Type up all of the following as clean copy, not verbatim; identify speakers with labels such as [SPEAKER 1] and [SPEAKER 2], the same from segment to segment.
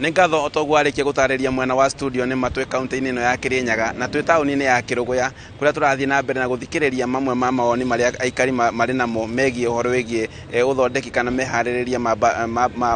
[SPEAKER 1] Nĩ ngatho otoguo arĩkia gũtarĩria mwena wa studio nĩ ma twĩ kaunti-inĩ ĩno ya Kĩrĩnyaga na twĩ taũni-inĩ ya Kĩrũgũya kũrĩa tũrathiĩ na mbere na gũthikĩrĩria mamwe ma mawoni marĩa aikari marĩ namo megiĩ ũhoro wĩgiĩ ũthondeki kana meharĩrĩria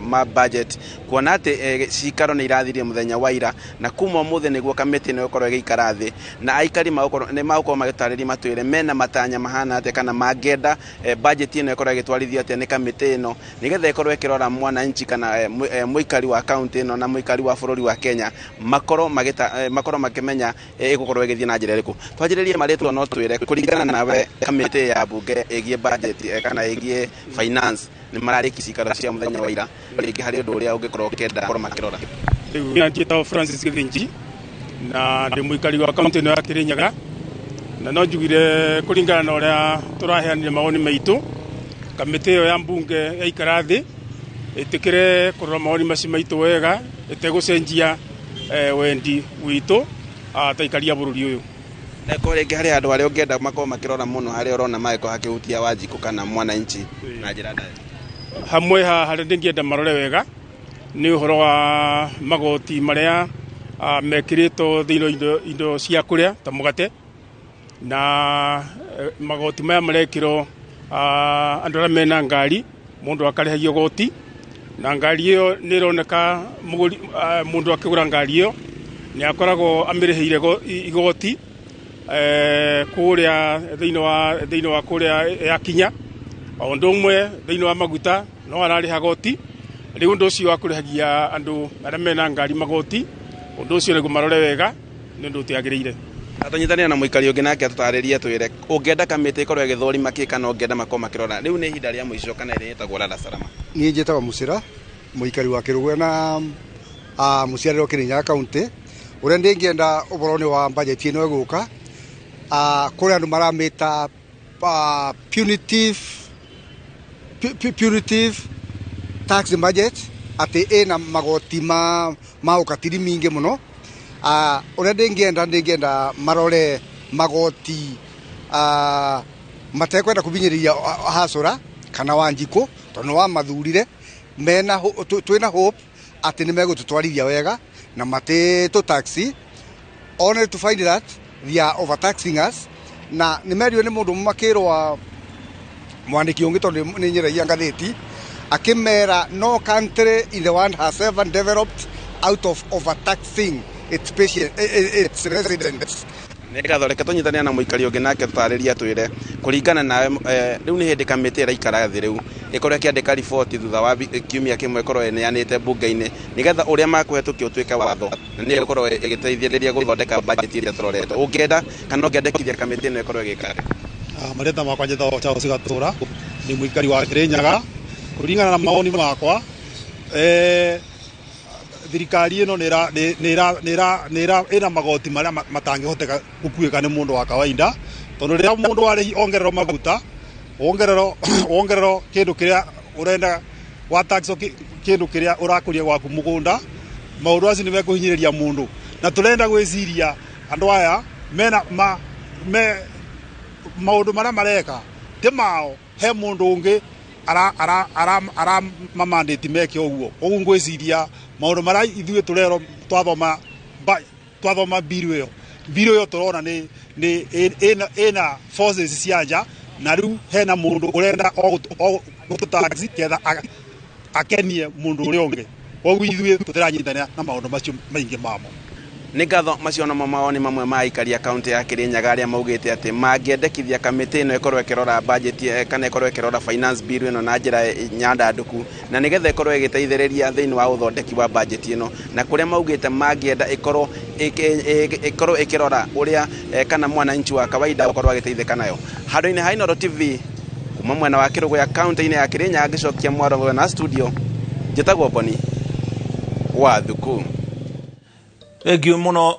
[SPEAKER 1] ma budget, kuona atĩ cikaro nĩ irathirire mũthenya wa ira na kuma ũmũthĩ nĩguo kamĩtĩ ĩno ĩgũkorwo ĩgĩikara thĩ na aikari nĩ magũkorwo magĩtarĩria matwĩre mena matanya mahana atĩa kana mangĩenda budget ĩno ĩkorwo ĩgĩtwarithio atĩa nĩ kamĩtĩ ĩno, nĩgetha ĩkorwo ĩkĩrora mwananchi kana mũikari wa kaunti ĩno na mũikari wa bũrũri wa Kenya makorwo makĩmenya ĩgũkorwo ĩgĩthiĩ na njĩra ĩrĩkũ. Twanjĩrĩrie marĩtwa, no twĩre kũringana nawe kamĩtĩ ya bunge ĩgiĩ budget kana ĩgiĩ finance nĩ mararĩki cikaro cia mũthenya wa ira, rĩngĩ harĩ ũndũ ũrĩa ũngĩkorwo ũkĩenda gũkorwo makĩrora?
[SPEAKER 2] Rĩu njĩtagwo Francis Gĩthĩnji na ndĩ mũikari wa kaunti ĩno ya Kĩrĩnyaga, na no njugire kũringana na ũrĩa tũraheanire mawoni maitũ, kamĩtĩ ĩyo ya mbunge yaikara thĩ ĩtĩkĩre kũrora mawoni macio maitũ wega ĩtegũcenjia wendi witũ ta aikari a bũrũri ũyũ.
[SPEAKER 1] Ko rĩngĩ harĩ handũ harĩa ũngĩenda makorwo makĩrora mũno, harĩa ũrona magĩkorwo hakĩhutia Wanjikũ kana mwananchi na njĩra ndaya?
[SPEAKER 2] Hamwe ha harĩa ndĩngĩenda marore wega nĩ ũhoro wa magoti marĩa mekĩrĩtwo thĩinĩ wa indo cia kũrĩa ta mũgate, na magoti maya marekĩrwo andũ arĩa mena ngari, mũndũ akarĩhagio goti na ngari ĩyo nĩ ĩroneka mũgũri, mũndũ akĩgũra ngari ĩyo nĩ akoragwo amĩrĩhĩire igoti kũrĩa thĩinĩ wa kũrĩa yakinya. O ũndũ ũmwe thĩinĩ wa maguta no ararĩha goti. Rĩu ũndũ ũcio wa kũrĩhagia andũ arĩa mena ngari magoti, ũndũ ũcio nĩguo marore wega, nĩ ũndũ ũtiagĩrĩire.
[SPEAKER 1] Tũnyitanĩre na mũikari ũngĩ nake atũtarĩrie, twĩre ũngĩenda kamĩtĩ ĩkorwo ĩgĩthũrima kĩ kana ũngĩenda makorwo makĩrora. Rĩu nĩ ihinda rĩa mũico kana ĩrĩa ĩtagwo lala salama.
[SPEAKER 3] Niĩ njĩtagwo Mũcĩra, mũikari wa Kĩrũgũya na mũciarĩro Kĩrĩnyaga County. Ũrĩa ndĩngĩenda ũhoro-inĩ wa budget ĩno ĩgũka, kũrĩ andũ maramĩta punitive tax budget, atĩ ĩna magoti ma ũkatiri mingĩ mũno. Ũrĩa ndĩngĩenda marore magoti matekwenda kũbinyĩrĩria hacũra kana Wanjikũ, tondũ nĩ wamathurire mena twĩna hope atĩ nĩ megũtũtwarithia wega na matĩtũ taxi, only to find that they are overtaxing us. Na nĩ merio nĩ mũndũ makĩrwa mwandĩki ũngĩ, tondũ nĩ nyeragia ngathĩti, akĩmera no country in the world has ever developed out of overtaxing its patient, its residents.
[SPEAKER 1] Nĩ ngatho. Reke tũnyitanĩre na mũikari ũngĩ nake tũtarĩrie, atwĩre kũringana nawe rĩu nĩ hĩndĩ kamĩtĩ ĩraikara thĩ rĩu ĩkorwo ĩkĩandĩka riboti thutha wa kiumia kĩmwe ĩkorwo ĩneanĩte mbunge-inĩ, nĩgetha ũrĩa makũhetũkia ũtuĩke watho na nĩ ĩgũkorwo ĩgĩteithĩrĩria gũthondeka budget ĩrĩa tũrorete. Ũngĩenda kana ũngĩandĩkithia kamĩtĩ ĩno ĩkorwo ĩgĩka atĩa?
[SPEAKER 4] Marĩtwa makwa njĩtagwo Charles Gatũra, nĩ mũikari wa Kĩrĩnyaga. Kũringana na mawoni makwa, thirikari ĩno nĩ ĩna magoti marĩa matangĩhoteka gũkuĩka nĩ mũndũ wa kawaida, tondũ rĩrĩa mũndũ arĩhi ongererwo maguta, wongererwo kĩndũ kĩrĩa ũrenda wa tax, kĩndũ kĩrĩa ũrakũria gwaku mũgũnda, maũndũ acio nĩ mekũhinyĩrĩria mũndũ. Na tũrenda gwĩciria andũ aya mena ma me maũndũ marĩa mareka ti mao, he mũndũ ũngĩ ara mamandĩti meke ũguo. Koguo ngwĩciria maũndũ marĩa ithuĩ tũrerwo twathoma mbiru ĩyo tũrona nĩ ĩna forces cia nja, na rĩu hena mũndũ ũrenda o gũtũ ketha akenie mũndũ ũrĩa ũngĩ. Koguo ithuĩ tũtiranyitanĩra na maũndũ macio maingĩ mamo.
[SPEAKER 1] Nĩ ngatho. Macio nomo mawoni mamwe ma aikari a kaunti ya Kirinyaga arĩa maugĩte atĩ mangĩendekithia kamĩtĩ ĩno ĩkorwo ĩkĩrora budget kana ĩkorwo ĩkĩrora finance bill ĩno na njĩra nyandandũku, na nĩgetha ĩkorwo ĩgĩteithĩrĩria thĩinĩ wa ũthondeki wa budget ĩno, na kũrĩa maugĩte mangĩenda ĩkorwo ĩkĩrora ũrĩa kana mwananchi wa kawaida gũkorwo agĩteithĩka nayo. Handũ-inĩ ha Inooro TV kuma mwena wa Kĩrũgũya, kaunti-inĩ ya Kirinyaga, ngĩcokia mwaro na studio, njĩtagwo Boni wa Thuku.
[SPEAKER 5] Thengiũ mũno.